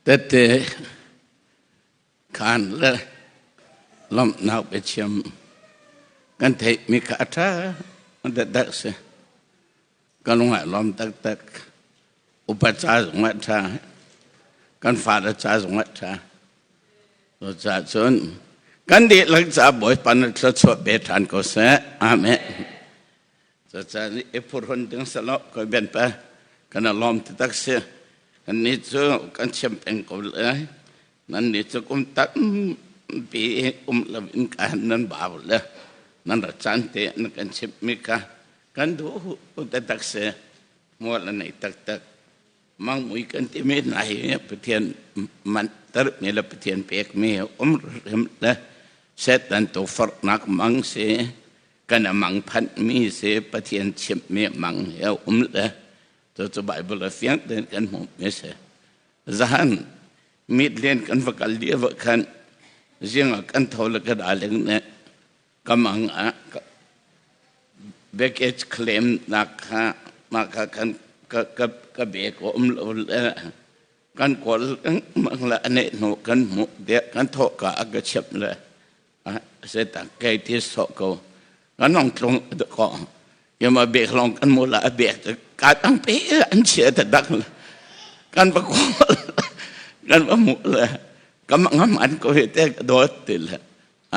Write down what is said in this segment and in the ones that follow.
Tette khaan le lawmhnak biachim kan theihmi kha a ṭha taktak a si. Ka lung ah lawm taktak. Upa ca zong ah ṭha. Kan fale ca zong ah ṭha. Cucaah cun kan dihlak ca Bawipa na thluachuah pe ṭhan ko seh. Amen. Cucaah i phurhun ding selaw koi ben pa kan i lawm taktak si. Kannih cu kan chim peng ko le nannih cu kum tampi um lo in ka nan bau le nan ra caan te na kan chimhmi kha kan duh taktak si. Hmual a nei taktak. Mangmui kan timi hna hi Pathian manhtermi le Pathian pekmi um hrim le Satan tukforhnak mang si kan a mang phanhmi si Pathian chimhmi mang he um le cucu Bible a fiang tein kan hmuhmi si. Zahan mitlen kan va kal lio ah khan zing ah kan tho le ka darling nih ka mang ah baggage claim nak kha mah kha kan ka ka ka bag a um lo le kan kawl mang le a neh hnu kan hmuh tiah kan thawh ka a ka chimh le setan kai ti sawh ko kan ong tlung ko yama bek long kan mula a bek ka tang pe an chia ta dak kan ba ko kan ba mu le kam ngam an ko he te dot ti le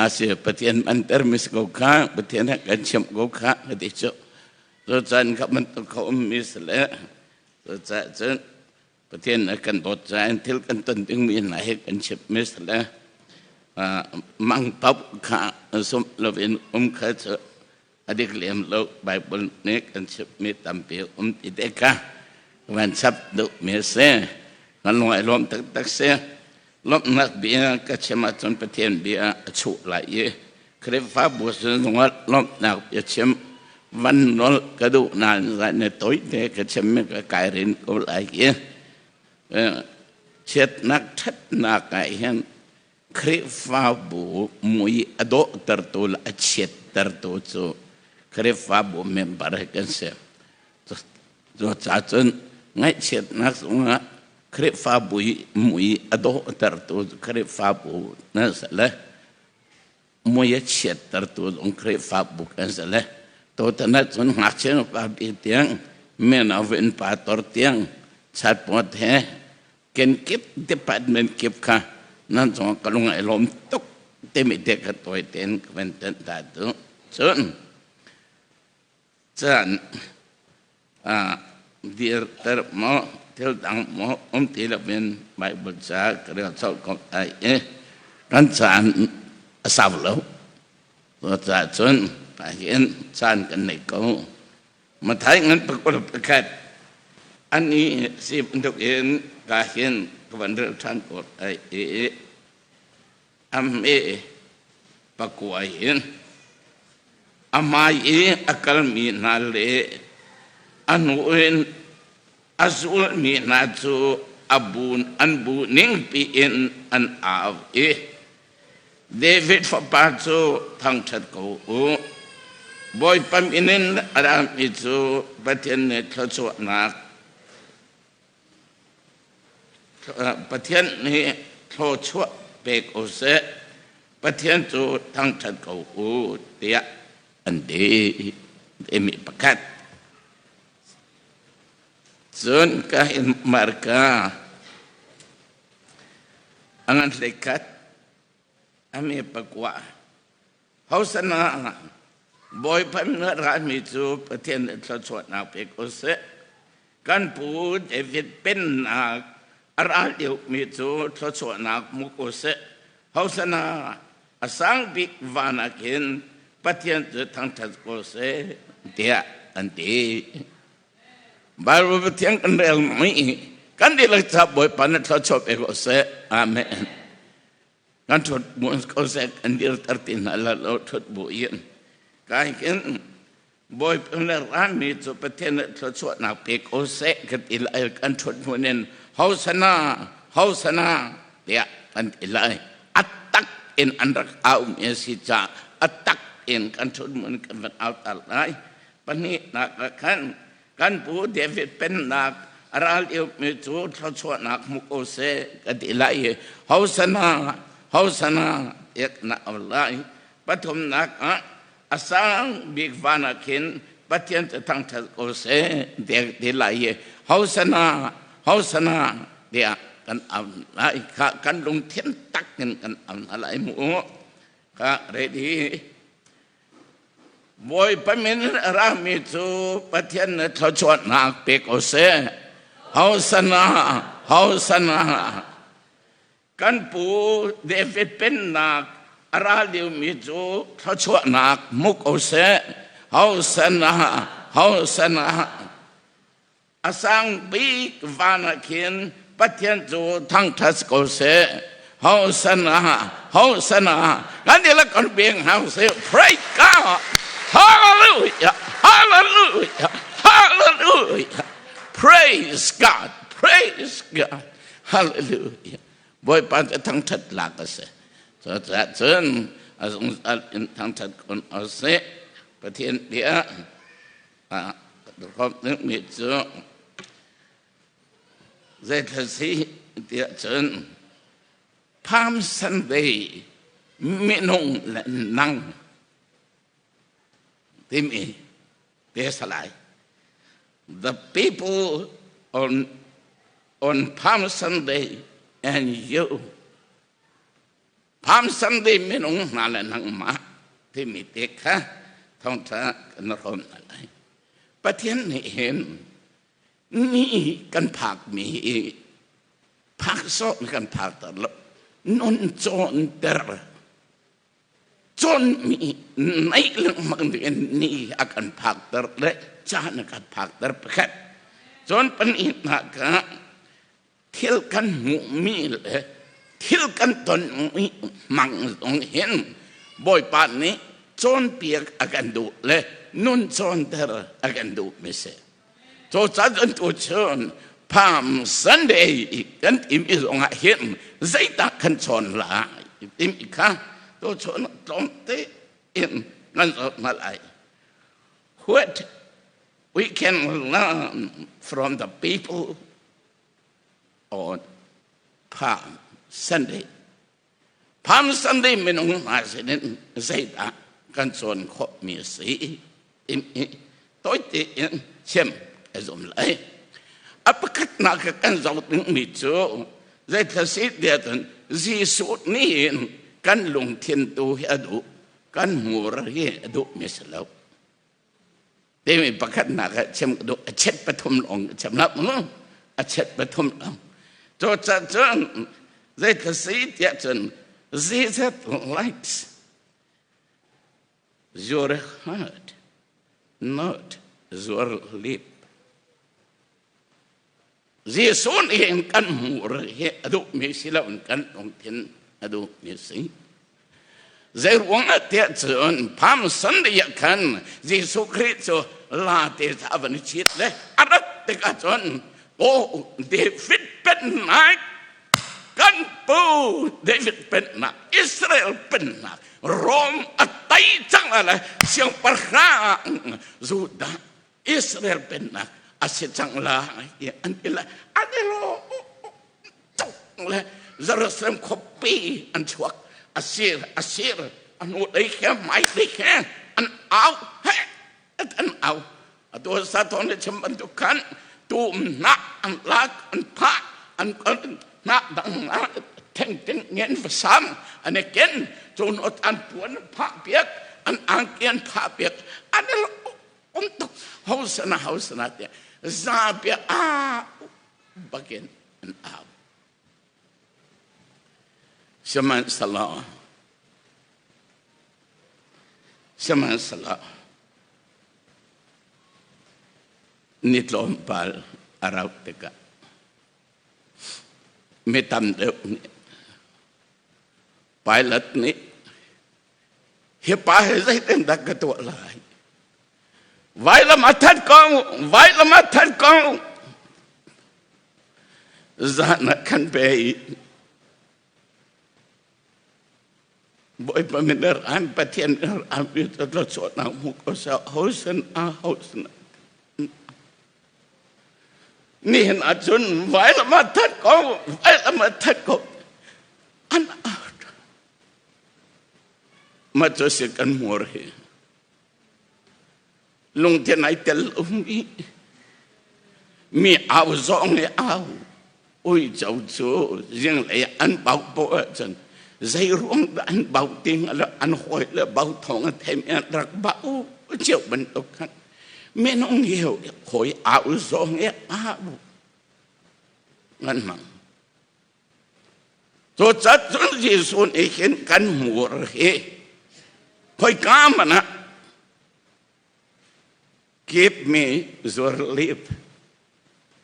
ase pathian man ter mis ko kha pathian kan chim ko kha ka ti chu so chan ka man to ko um mis le so cha chun Pathian a kan dawt caah thil kan ton dingmi hna hi kan chimh mi si le mang paoh kha zumh loin um kha cu a dik lem lo. Bible nih kan chimhmi tampi um ti te kha van chap duhmi a si. Kan lung ai lawm taktak si. Lawmhnak bia ka chim ahcun Pathian bia a chuh lai i Khrihfabu zungah lawmhnak bia chim van nawl ka duh nain zan i tawite ka chimmi ka kai rin ko lai i chiatnak ṭhatnak ah hin Khrihfabu mui a dawhtertu le a chiattertu cu Khrihfabu member hi kan si. Cucaah cun ngaihchiatnak zongah Khrihfabu i mui a dawhtertu cu Khrihfabu nan si le mui a chiattertu zong Khrihfabu kan si le tutan ah cun ngakchia nupa bi tiang mino in pastor tiang chatpawt he kenkip department kip kha nan cungah ka lung ai lawm tuk timi te ka tawi tein ka van tenh ta tu. Cun Caan ah dirter maw thil dang maw um ti loin Baibal ca ka rel colh ko lai i kan caan a sau lo. Cucaah cun hin caan kan nei ko. Mathai ngan 21 an i si bantuk in ka hin ka van rel ṭhan ko lai i a pakua in a hmai i a kalmi hna le a hnu in a zulmi hna cu a bu an bu ningpi in an au i David fapa cu thangṭhat ko u. Bawipa min in a rami cu Pathian nih thluachuahnak Pathian nih thluachuah pe ko seh, Pathian cu thangṭhat ko u tiah an ti. Timi pakhat. Cun ka in Marka a ngan hleikhat a mi pakua. Hosana Bawipa na rami cu Pathian nih thluachuahnak pe ko seh. Kan pu David pennak a ral deuhmi cu thluachuahnak hmu ko seh. Hosana a sang bik van ah khin Pathian cu thangṭhat ko seh tiah an ti. Bible Pathian kan rel mi kan dihlak ca Bawipa na thluachuah pe ko seh. Amen. Kan ṭhut bu ko seh kan dirter ti hna la lo ṭhut bu in kai hin Bawipa le rami cu Pathian nih thluachuahnak pe ko seh ka ti lai. Kan ṭhut hmun in Hosana, Hosana tiah kan ti lai. A tak in an rak au mi a si caah a tak in kan ṭhut hmun kan van au tar lai. Pahnihnak ah khan kan pu David pennak. A ral mi cu thluachuahnak hmu ko seh ka ti lai i Hosana, Hosana tiah na au lai. Pathumnak ah a sang bik van ah khin Pathian cu thangṭhat ko seh tiah ka ti lai i Hosana, Hosana tiah kan au lai. Kha kan lungthin tak in kan au hna lai mu. Kha ready. Bawipa min a rami cu Pathian na thluachuahnak pe ko seh. Hosana, Hosana. Kan pu David pennak a ra liomi cu thluachuahnak hmu ko seh. Hosana, Hosana. A sang bik van ah khin Pathian cu thangṭhat ko seh. Hosana, Hosana. Kan dihlak kan beng hau seh. Praise God. Hallelujah. Hallelujah. Hallelujah. Praise God. Praise God. Hallelujah. Bawipa cu thangṭhat lak a si. Cucaah cun a zungzal in thangṭhat kun a si. Pathian bia Ka dingmi cu zeithil si tiah cun Palm Sunday minung le nang timi te salai. The people on Palm Sunday and you. Palm Sunday minung hna le nangmah timi te kha thawngṭha kan hrawm hna lai. Pathian nih hin ni kan phakmi hi phak sawh kan phakter lo nun cawnter cawnmi naih lengmang dingin ni a kan phakter le caan a kan phakter pakhat. Cun pahnihnak ah Thil kan hmuhmi le thil kan tonmi hmang zong hin Bawipa nih cawnpiak a kan duh le nun cawnter a kan duhmi si. Cucaah cun tuchun Palm Sunday kan timi zongah hin zeidah kan cawn lai timi kha tuchun tlawmte in kan zoh hna lai. What we can learn from the people on Palm Sunday. Palm Sunday minung hna sinin zeidah kan cawn khawhmi a si timi tawite in chim a zum lai. A pakhatnak kan zoh dingmi cu zeithil si tiah cun Jesuh nih hin kan lungthin tu hi a duh, kan hmur hi a duhmi si lo. Timi pakhatnak ah chim ka duh. A chet pathum lawng ka chim lo mu. A chet pathum lawng. Cucaah cun zeitluk si tiah cun Jesus likes your heart, not your lip. Jesuh nih hin kan hmur hi a duhmi si loin kan lungthin a duhmi si. Zeiruang ah tiah cun Palm Sunday ah khan Jesuh Khrih cu la te a van i chit le a rat tikah cun oh David pennak kan pu David pennak Israel pennak Rome a tai cang le siangpahrang Judah Israel pennak a si cang lai tiah an ti lai. An i lawm tuk le Jerusalem khuapi an chuak. A sir, a sir, a hnu lei khe, hmai lei khe an au, he, an au. Atu sa thawng le chim bantuk khan tum hna an lak, an phah, an hna dang theng ting ngen vasam an i ken, cun an puan phah piak, an angki an phah piak, an i um tuk hosana hosana tiah zapi a bakin an au. Sihmanhsehlaw sihmanhsehlaw ni tlawmpal a rauh tikah mi tam deuh nih Pilate nih Hi pa hi zeitindah ka tuah lai? Vailam a that ko, vailam a that ko. Zan ah khan pe i Bawipa min ran Pathian ran mi tluachuahnak hmu ko seh hosan a hosan. Nihin ahcun vailam ah that ko, vailam ah that ko. An Ma cu si kan hmur hi. Lungthin ai tel um i mi au zong i au uico cu zinglei an bau poh ahcun zei ruang dah an bau ti hnga an hawi le bau thawng a theimi an rak bau cio bantuk khan minung hi hawi au zong i au ngan hmang. Cucat cun Jesuh nih hin kan hmur hi khoika hmanh ah give me your lip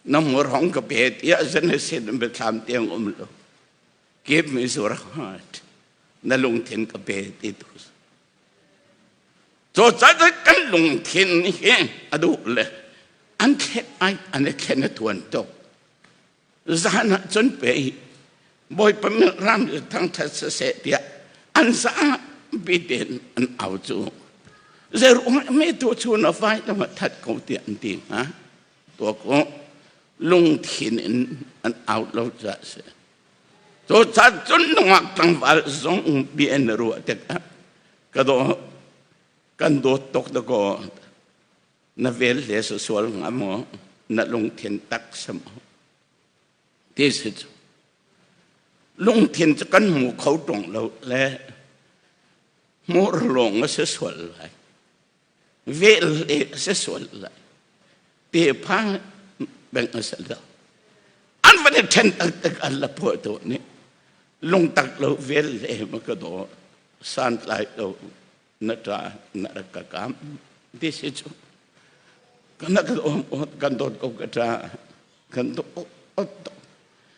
na hmur hong ka pe tiah Genesis biathlam tiang um lo. Give me your heart na lungthin ka pe ti tu. Cucat kan lungthin hi a duh le an thlen ai an i thlen a tuan tuk. Zan ah cun pei Bawipa ram cu thangṭhat siseh tiah an zapi tein an au cu. Zeiruang ah me tu cu na vai lam ah that ko tiah an ti hnga? Tuak u, lungthin in an au lo caah a si. Cucaah cun nungak tlangval zong bia na ruah tikah ka daw kan dawt tuk dakaw Na vel le sual hnga maw? Na lungthin tak si maw? Ti si cu. Lungthin cu kan hmu kho ṭung lo le hmur lawng a si sual lai. Vel le a si sual lai. Ti phang beng a si lo. An van i ṭhen taktak an la phuah tu nih lungtak lo vel le ma ka daw santlai lo na ṭa na rak ka kam ti si cu kan ka kan dawt ko ka ṭa kan dawt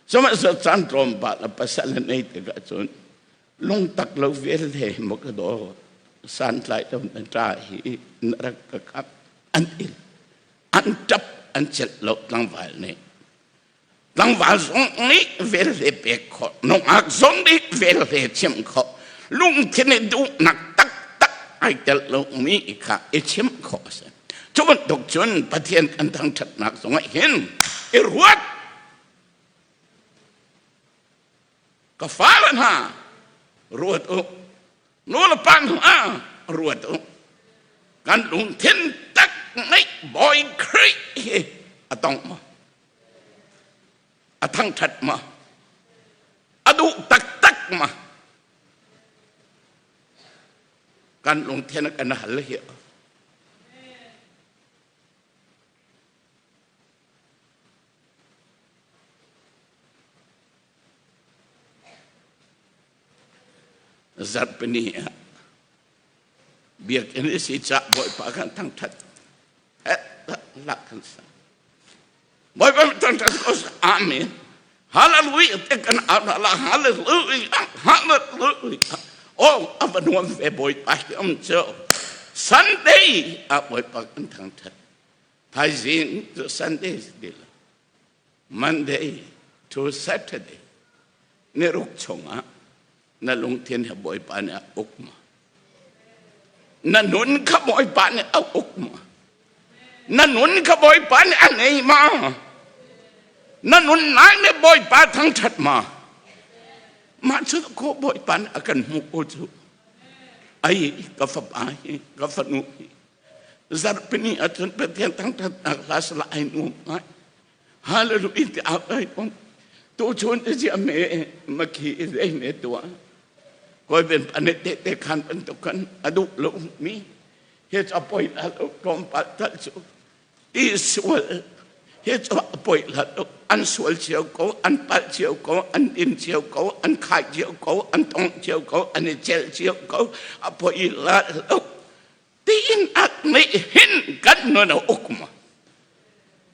sihmanhsehlaw caan tlawmpal a pasal a nei tikah cun lungtak lo vialte maw ka daw santlai lo na ṭa hi na rak ka kap an il an ṭap an celh lo tlangval nih Tlangval zong nih velhle pek khawh, nungak zong nih velhle chimh khawh, lungthin i duhnak taktak ai tel lomi kha i chimh khawh a si. Cu bantuk cun Pathian kan thangṭhatnak zongah hin i ruat. Ka fale hna, ruat u. Nu le pa hna, ruat u. Kan lungthin tak ngeih Bawi Khrih hi a tong maw? A thangṭhat ma? A duh taktak ma? Kan lungthin kan hal hi. Zarhpini ah biakinn i si cah Bawipa kan thangṭhat. Lak kan sa. Bawipa thangṭhat ko amen. Hallelujah te kan la hallelujah hallelujah. Oh a va nuam ve Bawipa hi um cu. Sunday ah Bawipa kan thangṭhat. Thaizing cu Sunday si lo. Monday to Saturday niruk chungah na lungthin he Bawipa nih a uk ma? Na nun kha Bawipa nih a uk ma? Na nun kha Bawipa nih a ngei ma? Na nunnak nih Bawipa thangṭhat ma? Mah cu ko Bawipa nih a kan hmuh ko cu. Ai ka fapa hi ka fanu hi zarhpini ahcun Pathian thangṭhatnak hla sala ai nuam ngai. Hallelujah ti au ai um. Tu chun zia me makhi zei me tua. Koi ben pane te te khan bantuk kan adu lo mi he cha poi la lo tom pal tal chu ti sual he cha poi la lo an sual cio ko an pal cio ko an din cio ko an khai cio ko an tong cio ko an i cel cio ko a poi la lo tiin ak nih hin kan nun a uk ma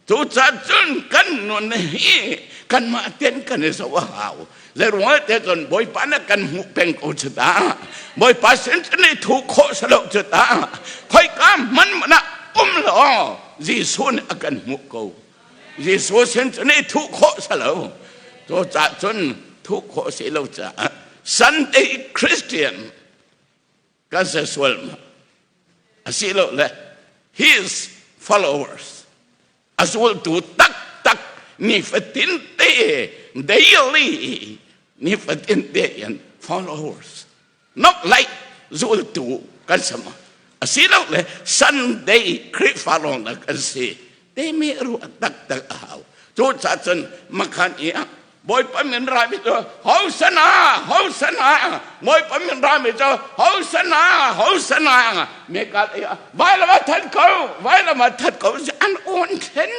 cucaah cun kan nun hi kanmah ten kan i zoh a hau zeiruang te cun bawipa na kan hmuh peng ko cu ta bawipa sin cun i thu khawh si lo cu ta khoika hman man ah um law Jesuh nih a kan hmuh ko Jesuh sin cun i thuh khawh si lo cucaah cun thuh khawh si lo caah Sunday Christian Kan ser sual ma? Asilole his followers, a zultu taktak. Nifatin te daily nifatin te in followers not like zultu kan sama asilole Sunday Khrihfa lawng dah kan si timi ruah taktak a hau. Cucaah cun makhan i ah Bawipa min rami cu Hosana, Hosana, Bawipa min rami cu Hosana, Hosana. Mekal i ah vailam ah that ko, vailam ah that ko an awn thlen.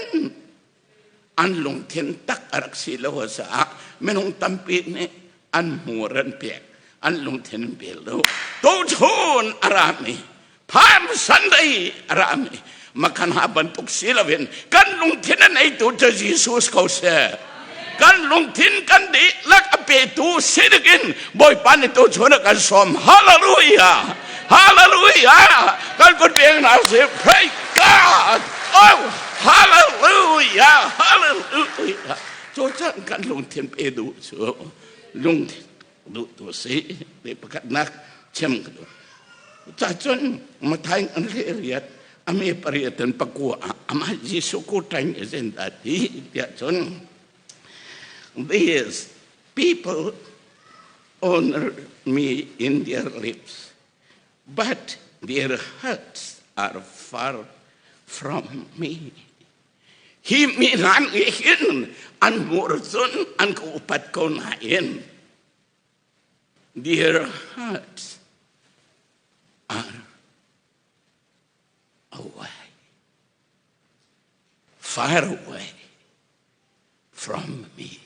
An lungthin tak a rak si lo caah minung tampi nih an hmur an pek, an lungthin an pel lo. Tuchun a rami Palm Sunday a rami makhan ha bantuk si loin kan lungthin a neitu cu Jesus ko seh. Kan lungthin kan dihlak a petu si dingin Bawipa nih tuchun a kan sawm. Hallelujah! Hallelujah! Kan kut peng hna sih. Praise God! Oh, hallelujah! Hallelujah! Cu caan kan lungthin pe duh cu lungthin duh tu si ti pakhatnak chim ka duh. Cacun Mathai an le riat ame pariat in pakua ah amah Jesuh ku ṭaing izin dah ti tiah cun these people honor me in their lips, but their hearts are far from me. Hi mi hna nih hin an hmur cun an ka upat ko nain their hearts are away, far away from me.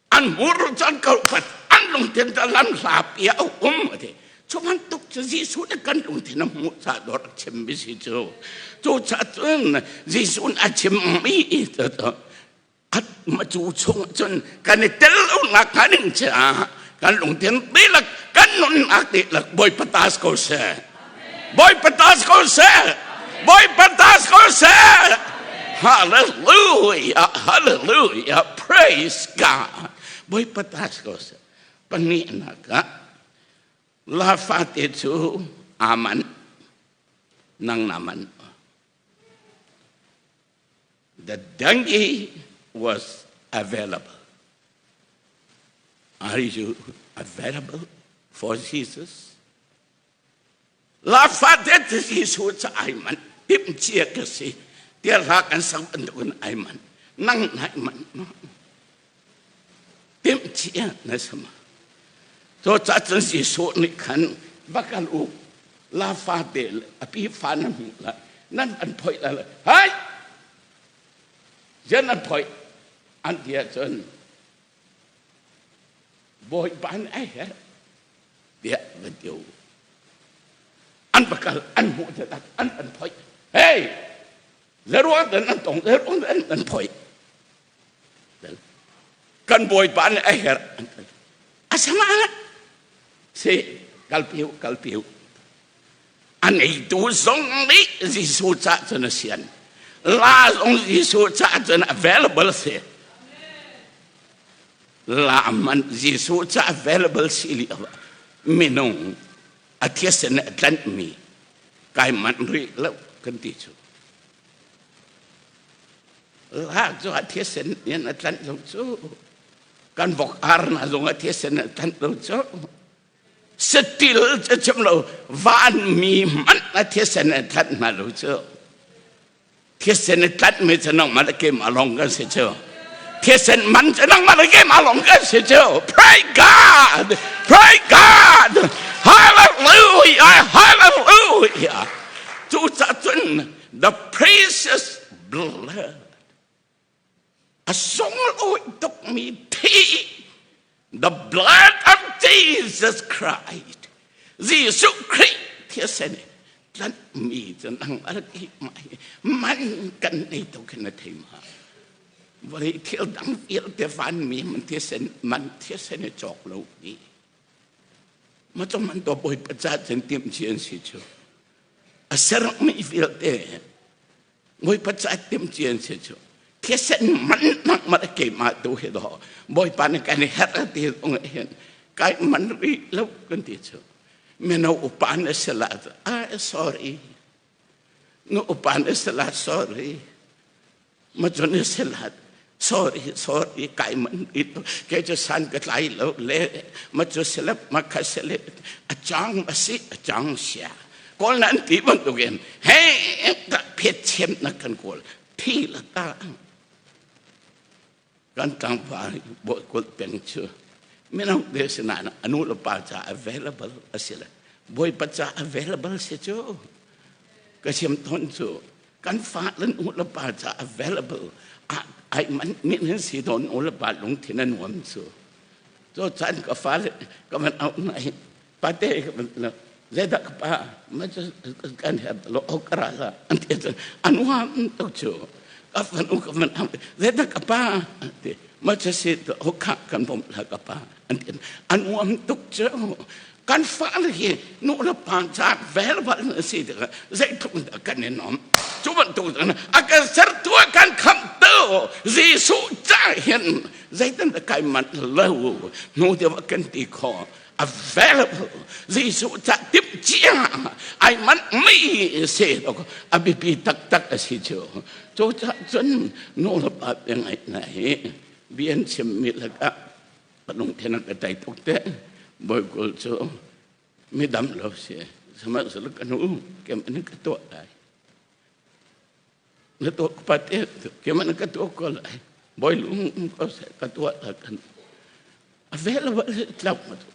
An hmur cun ka upat, an lungthin cu lam hlapi a um a ti. Cu bantuk cu Jesuh nih kan lungthin a hmuh caah dawr a chimmi si cu. Cucaah cun Jesuh nih a chimmi at cu chung cun kan i tel lonak kan in caah kan lungthin dihlak kan nunnak dihlak Bawipa tas ko seh. Bawipa tas ko seh. Bawipa tas ko seh. Hallelujah, hallelujah, praise God. Bawipa tas ko seh. Pahnihnak ah la fate cu aman nang naman. The donkey was available. Are you available for Jesus? La fate cu Jesuh cu ai manh timh cia ka si tiah hla kan sak bantukin ai manh nang nai manh ma timh cia na si ma cu ca cun Jesuh nih khan va kal u la fate a pi fa na hmuh lai nan an phoih lai hai zian an phoih an ti ahcun Bawipa nih a herh tiah va ti u. An va kal, an hmuh taktak, an an phoih. Hey! Zeruang dan an tong, zeruang dan an phoih. Kan Bawipa nih a herh. A sama si kalpi u, kalpi u. A ngeitu zong nih Jesuh cah cun a sian. La zong Jesuh cah cun available si. La man Jesuh cah available si lio ah minung a thisen a tlanhmi kai manh rih lo kan ti cu. La cu a thisen in a tlanh lo cu. Kan vok ar na zong a thisen a tlanh lo cu. Satil cu chim lo vanmi hmanh a thisen a tlanh hna lo cu. Thisen a tlanh mi cu nangmah le keimah lawng kan si cu. Thisen man cu nangmah le keimah lawng kan si cu. Praise God! Praise God! Hallelujah! Hallelujah! Cucaah cun the precious blood a sunglawi tukmi thi the blood of Jesus Christ Jesuh Khrih thisen tlanhmi cu nang a rak i mai man kan nei to khin na thei ma vawlei thil dang vialte vanmi man thisen man thisen i cawk lo mi ma cu man to bawipa ca cun timh ci an si cu a sermi vialte Bawipa ca timh an si cu thisen man nak ma keimah tu hi do Bawipa nih kan herh ti zong hin kai man rih lo kan ti cu mino upa na si la ah sorry nu upa na si la sorry. Ma cun i silat sorry sorry kai man it ke cu san ka tlai lo le ma cu silap ma kha sile a chang a si a chang sia kawl nan ti bantukin he ta phet chem na kan kawl thi la ta kan tlangval bawi kul peng cu mino te sinain anu le pa ca available a si le bawipa ca available si cu ka chim ton cu kan fa le nu le pa ca available ai man min hin si don u le pa lungthin a nuam cu cu caan ka fa le ka man au nai pate ka man zeidah ka pa ma cu kan her lo okara la an ti cun an nuam tuk cu ka fanu ka man au zeidah ka pa ti ma cu si hokha kan bawmh la ka pa an ti an nuam tuk cu kan fale hi nu le pa ca velval na si tikah zeitluk dah kan i nuam cu bantuk cun a kan sertu a kan khamtu Jesuh ca hin zeitin dah kai manh lo hnu deuh ah kan ti khawh available Jesuh ca timh cia ai manh mi si a biapi taktak a si cu cu cah cun nu le pa ngaih na hi bia an chimmi lakah ka lungthin a ka tai tuk te bawikul cu midam lo si sihmanhsehlaw ka nu kem an ka tuah lai na tuah ka pate kem an ka tuah ko lai bawi lung ko seh ka tuah la kan available tlau ma tu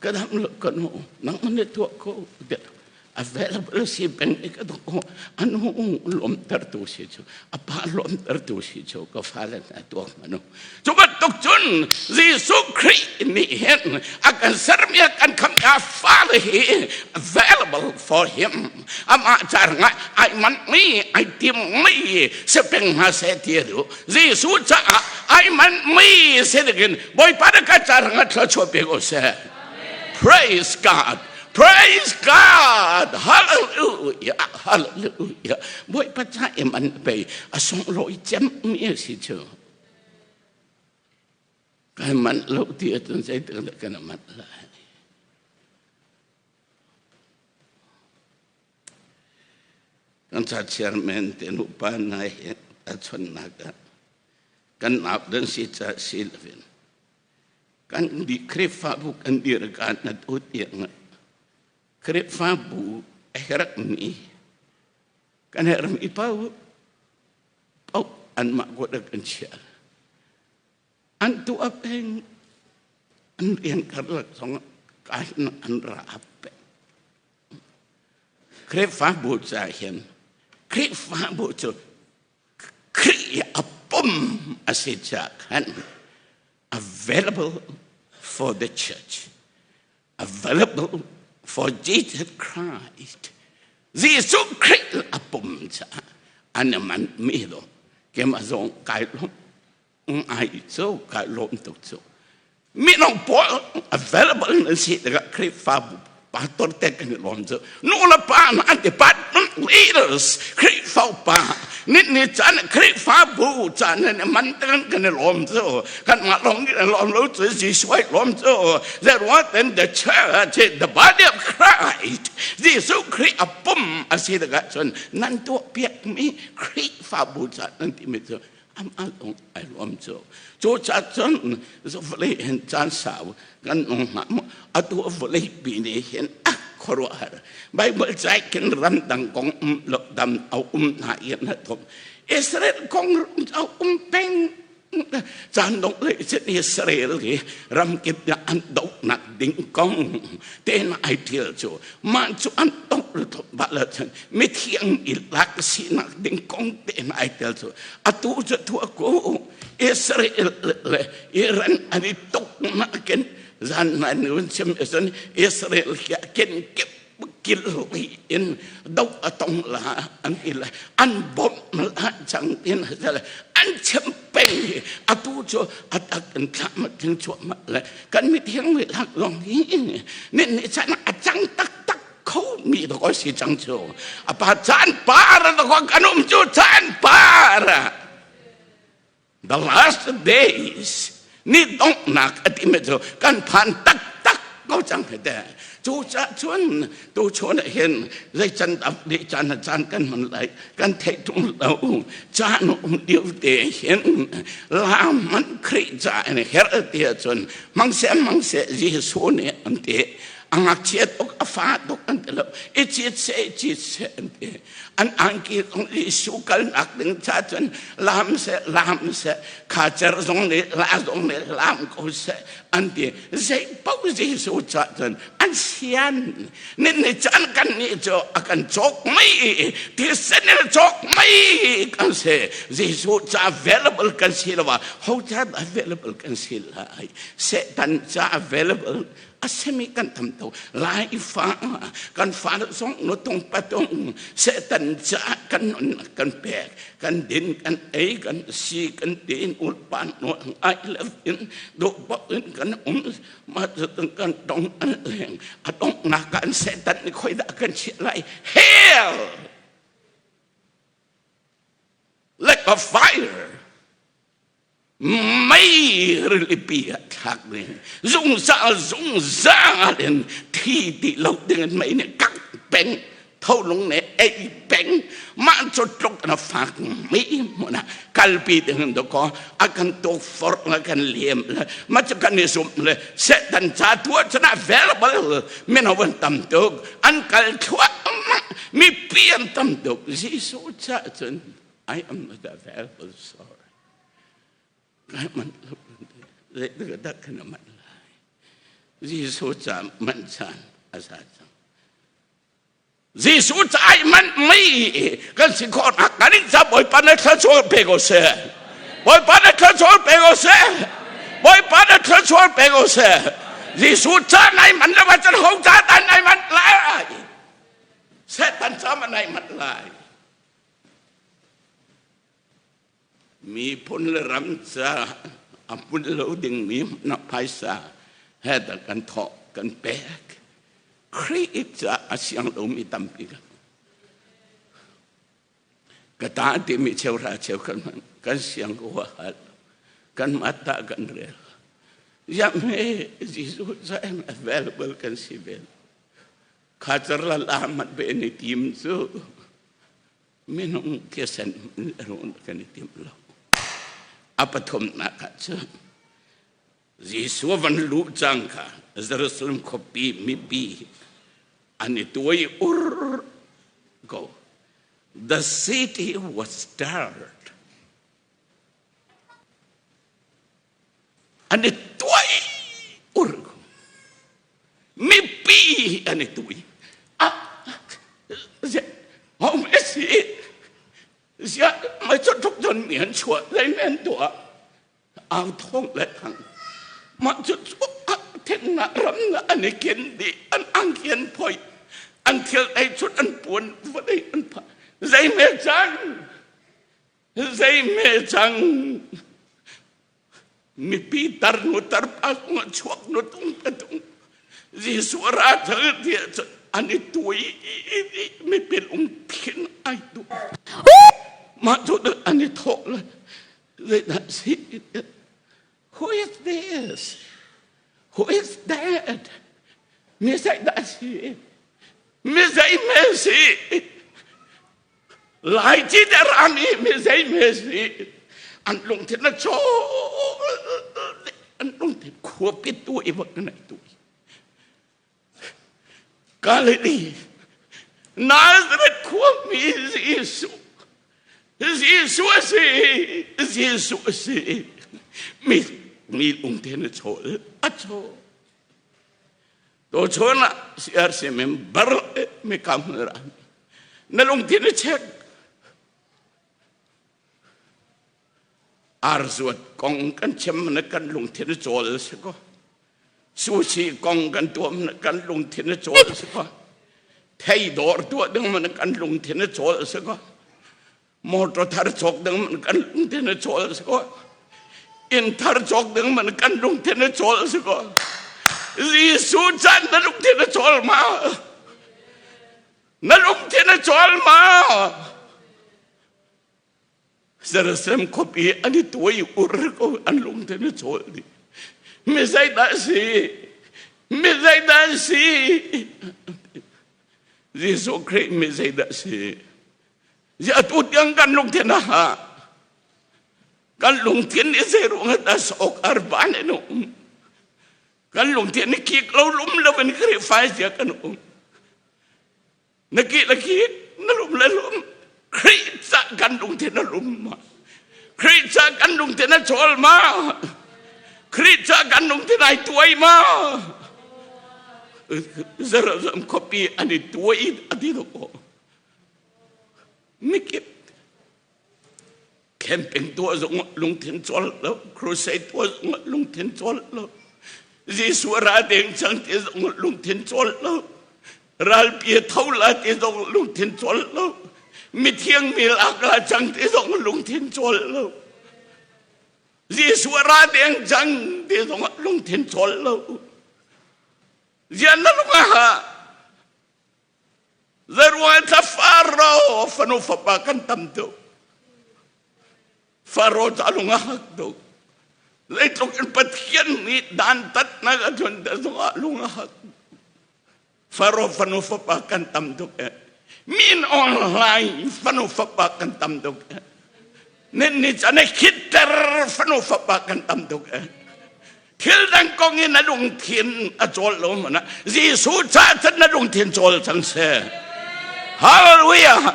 ka dam lo ka nu nang man tuah ko available si peng i ka ko anu lawmtertu si cu a pa lawmtertu si cu ka fale hna tuak manu cu bantuk cun Jesuh Khrih nih hin a kan sermi a kan khamh a fale hi available for him amah car ngai ai manh mi ai tim mi si peng hna seh ti a duh Jesuh caah ai manh mi si dingin Bawipa na ka car nga thluachuah pe ko seh praise God Praise God! Hallelujah! Hallelujah! Bawipa ca im an pe a sunglawi cem mi a si cu. Kai manh lo ti ahcun zeitik dah kan manh lai? Kan ca chairman te nupa nai hi a chonnak ah kan nau dan si ca si lovin kan di Khrihfabu kan dir ka na tu tiang Khrihfabu a herhmi kan herhmi paoh paoh anmah kut ah kan chiah an tuah peng an rian karlak zong ah an ra peng Khrihfabu ca hin Khrihfabu cu Khrih a pum a si caah khan available for the church, available for Jesus Christ. Jesuh Khrih a pum caah an i manh mi lo keimah zong kai lawm ai cu kai lawm tuk cu minung pawl available nan si tikah Khrihfabu pastor te kan i lawm cu nu le pa na an department leaders Khrihfa upa nit ni caan Khrihfabu caan nan man tan kan i lawm cu kan mah lawng in lawm lo cu Jesuh ai lawm cu that what then the church the body of Christ Jesuh Khrih a pum a si tikah cun nan tuah piak mi Khrihfabu caan nan ti mi cu amah lawng ai lawm cu cu ca cun vawlei hin caan sau kan nung hnga maw atu vawlei pi nih hin a khuaruahhar Bible cai khin ramdang kong um lo dam a um hna i na thom Israel kong a um peng caan dong le cun Israel hi ramkip ah an dohnak ding kong ten ai ṭial cu mah cu an tongh ba le cun mithiang i lak sinak ding kong tein ai tel cu atu cu thua ku Israel le Iran an i tuk nakin zan nan un chim cun Israel hi ken kip kil in do a tong la an ti le an bawmh la cang in an chim peng hi atu cu atak in thlah ma thing chuah ma le kan mithiang mi lak zong hi ni ni chan a cang taktak kho mi dok si cang cu a pa caan par dok kan um cu caan par the last days ni donghnak a ti mi cu kan phan taktak. ko cang he te. Cu ca cun tu chun ah hin zei can dap caan caan kan hman lai kan theih tung lo. Caan um lio te hin lam man Khrih ca in her ti ahcun mang se mang se Jesuh nih an ti. A ngakchia tuk a fa tuk an ti lo. I cit se cit se an ti. An angki zong Jesuh kalnak ding ca cun lam seh lam seh kha cer zong nih la zong nih lam ko seh an ti. Zei paoh Jesuh ca cun an sian. Nin ni caan kan nih cu a kan cawk mei thisen in cawk mei kan si. Jesuh ca available kan si lo ah ho ca available kan si lai. Satan ca available a simi kan tam to. Lai fa kan fa zong no tung patung Satan ca kan nun kan pek kan din kan ei kan si kan tin ulpan no ai love in do pa in kan um mah cu kan tong an leng a donghnak ah an Satan nih khoi dah kan chiah lai? Hell, like a fire, mei rilipi ah thlak ding, zungzal zungzal in thi ti lo ding in mei nih kak peng, tholung nih ei peng. Mah cu tluk na fak mi hmun ah kalpi ding in ko a kan tukforh le kan liam le mah cu kan i zumh le Satan ca tu ah cun available mino an tam tuk, an kal thluahmah, mipi an tam tuk. Jesuh ca cun I am not available, sorry. Kai man lo dak kana man lai. Jesuh ca man chan a za cang. Jesuh ca ai man mei kan si khawh nak kan in ca Bawipa na thluachuah pe ko seh. Bawipa na thluachuah pe ko seh. Bawipa na thluachuah pe ko seh. Jesuh ca nai man lo ah cun ho ca dan nai man lai. Satan ca man nai man lai. Miphun le ram ca a hmun lo dingmi na phaisa he dah kan thawh kan pek. Khrih ca a siang lomi tampi kan ka ta timi cheuhra cheu kan hman kan siang ko hal kan mata kan rel ya me Jesuh ca available kan si vel kha car la la mat be ni tim cu minung kesen run kan i tim lo. A pathumnak ah cun Jesuh van luh cang kha Jerusalem khuapi mipi an i tuai ur ko. The city was stirred. An i tuai ur ko. Mipi an i tui. Ah, hom si ziah mai cu tuk cun mi an chuah zei men tuah au thong le thang mah cu theng na ram na an i ken dih, an angki an phoi, an thil ei chut, an puan vawlei an pha zei me cang, zei me cang. Mipi tar nu tar pa chuak nu tung pa tung Jesuh ra thal tiah cun an i tui, mipi lungthin ai tu mah cu an i thawh le zeidah si? Who is this? Who is that? Mi zeidah si? Mi zei me si? Lai ci te rami mi zei me si? An lungthin na chaw, an lungthin khuapi tu i bak na tu Galilee Nazareth khuami Jesuh, Jesuh a si, Jesuh a si. Mi mi lungthin a chawl, a chawl. To chon ah CRC member mi kam ra na lungthin a check. Arzuat kong kan chim na kan lungthin a chawl si ko. Sushi kong kan tuam na kan lungthin a chawl si ko. Thei dawr tuah ding man kan lungthin a chawl si ko. Motor thar cawk ding man kan lungthin a chawl si ko. Inn thar cawk ding man kan lungthin a chawl si ko. Jesuh chan na lungthin a chawl ma? Na lungthin a chawl ma? Jerusalem khuapi an i tuai ur ko, an lungthin a chawl dih. Mi zeidah si? Mi zeidah an si? Jesuh Khrih mi zeidah si? Atu tiang kan lungthin a ha. Kan lungthin i zei ruangah dah sok arban in um. Kan lungthin i kik lo lum lo in Khrihfa sia kan um. Na ki le ki na lum le lum. Khrih ca kan lungthin a lum ma. Khrih ca kan lungthin a chawl ma. Khrih ca kan lungthin ai tuai ma. Jerusalem khuapi an i tuai a ti ko. Mikip camping tuah zong lungthin chawl lo, crusade tuah zong lungthin chawl lo. Jesuh ra deng cang ti zong lungthin chawl lo. Ralpi tho la ti zong lungthin chawl lo. Mithiang mi lak la cang ti zong lungthin chawl lo. Jesuh ra deng cang ti zong lungthin chawl lo. Zian na lung ha Zeruang tla Faro fanu fapa kan tam tuk. Faro cu a lung a hak tuk. Zeitluk in Pathian nih dantatnak a tlun te zongah lung a hak. Faro fanu fapa kan tam tuk e. Min online fanu fapa kan tam tuk e. Nin ni chan Hitler fanu fapa kan tam tuk e. Thil dang kong in na lungthin a cawl lo mana Jesuh ca cun na lungthin cawl cang seh. Hallelujah!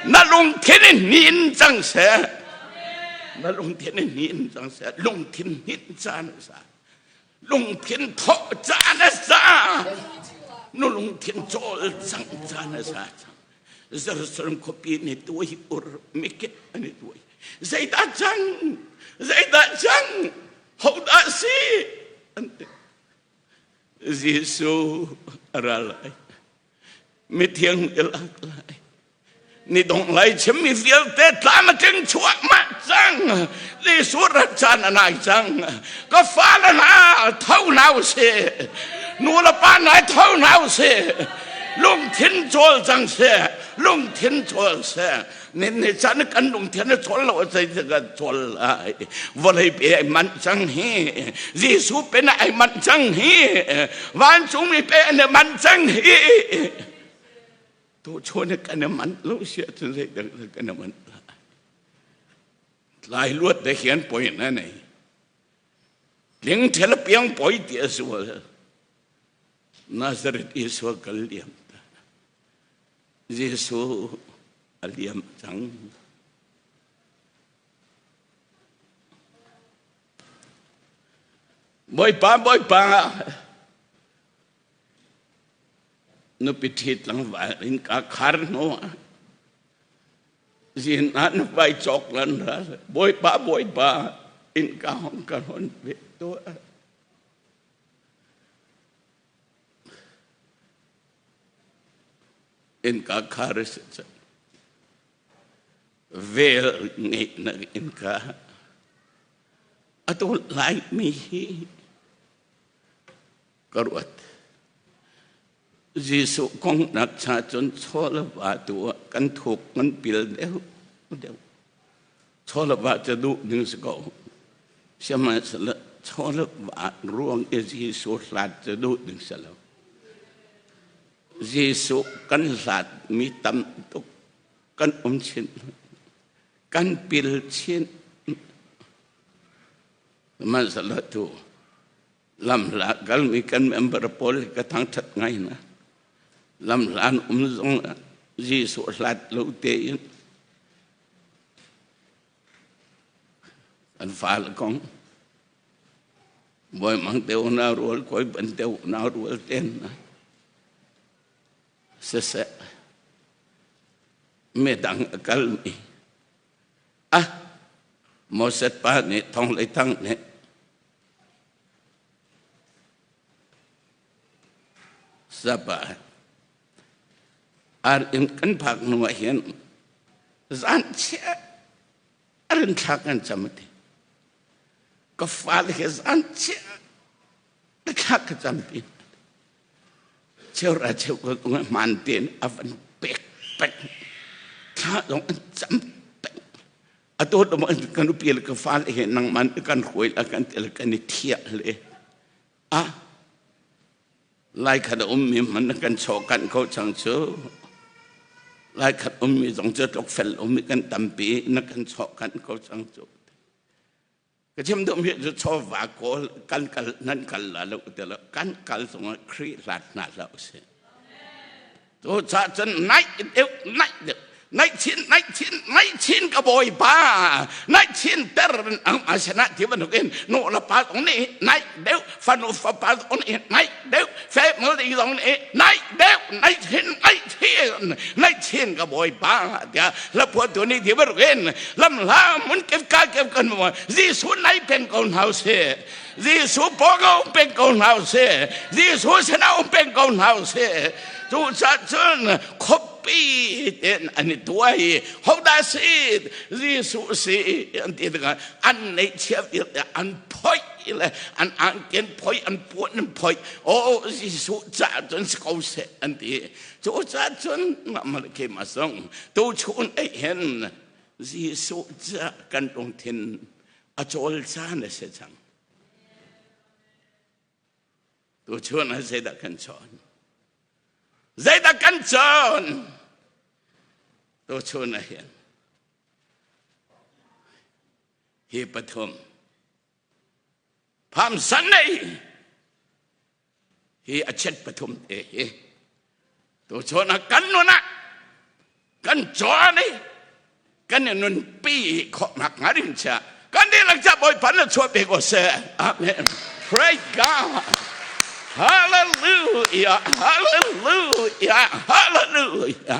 Na lungthin in hnin cang seh. Na lungthin in hnin cang seh. Lungthin hnin caan a sa. Lungthin thawh caan a sa. Nu lungthin cawl cang caan a sa cang. Jerusalem khuapi nih tuai ur mikip an i tuai. Zeidah cang? Zeidah cang? Hodah si? An ti. Jesuh a ra lai. Mithiang i lak lai. Ni dong lai chimmi vialte tlam a tling chuahmah cang. Jesuh rat caan a nai cang. Ka fale hna tho hna u sih. Nu le pa hna tho hna u sih. Lungthin cawl cang seh. Lungthin cawl seh. Nin ni chan kan lungthin a cawl lo zei kan cawl lai. Vawlei pe ai manh cang hi. Jesuh pe na ai manh cang hi. Vancungmi pe na manh cang hi. Tu chun kan manh lo sia cun zei dang kan manh lai. Lai luat te hian poi na nei. Tling thel piang poi ti a sual. Nazareth Isua kal liam ta. Jesuh a liam cang. Bawipa, Bawipa, nupi ṭhit tlangval in ka khar hnu ah zin ah na vai cawk lan ra Bawipa, Bawipa, in ka hong ka hon ve tuah. Innka khar a si cang. Vel ngeihnak innka atu Laimi hi ka ruat. Jesuh kong nak cha cun chaw le va tu ah kan thuk kan pil deuh deuh. Chaw le va cu duh ding si ko. Sihmanhsehlaw chaw le va ruang i Jesuh hlat cu duh ding si lo. Jesuh kan hlat mi tam tuk kan um chin kan pil chin. Sihmanhsehlaw tu lamhla kalmi kan member pawl ka thangṭhat ngai hna. Lamhlan um zong Jesuh hlat lo tein an fale kong bawi mang te na rual koi ban te na rual ten na siseh midang a kalmi ah Moses pa nih thong lei thang nih sapa ar in kan phak hnu ah hin zan chia arin thlak kan cam ti ka fale he zan chia thlak ka cam ti Cheu ra cheu ko tung hmaan tein a van pek pek. Thla zong an cam pek. A to to kan upi le ka fale he nangman kan hruai la kan tel kan i thiah le. A. Laikhat a ummi hmanh na kan chawhkanh ko cang cu. Laikhat ummi zong cu tluk fel ummi kan tampi na kan chawhkanh ko cang cu. Ka chim duhmi cu chawva kawl kan kal nan kal la lo ti lo kan kal zongah Khrih hlat hna hlah usih. Cu ca cun naih deuh naih deuh naih chin naih chin naih chin ka bawipa naih chin ter ang asana ti bantukin nu le pa zong nih naih deuh fanu fapa zong nih naih deuh family zong nih naih deuh naih chin naih chin naih chin ka bawipa tiah hlaphuahtu nih ti bantukin lamhla mun kip ka kip kan mo Jesuh naih peng ko hna usih. Jesuh pawng um peng ko hna usih. Jesuh sinah um peng ko hna usih. Cucaah cun khuapi tein an i tuai. Hodah si? Jesuh si an ti tikah an neihchia vialte an phoih le an angken phoih an puan an phoih. Oh Jesuh caah cun si ko seh an ti. Cucaah cun mah keimah zong tuchun ei hin Jesuh caah kan lungthin a cawl caan a si cang. Tuchun ah zeidah kan cawn? Zeidah kan cawn? Tuchun ah hin hi pathum pham san nei hi a chet pathum te hi tuchun ah kan nun ah kan cawn i kan i nunpi khawhnak hnga ding chia kan dihlak ca Bawipa na chuah pe ko seh. Amen. Praise God. Hallelujah. Hallelujah. Hallelujah.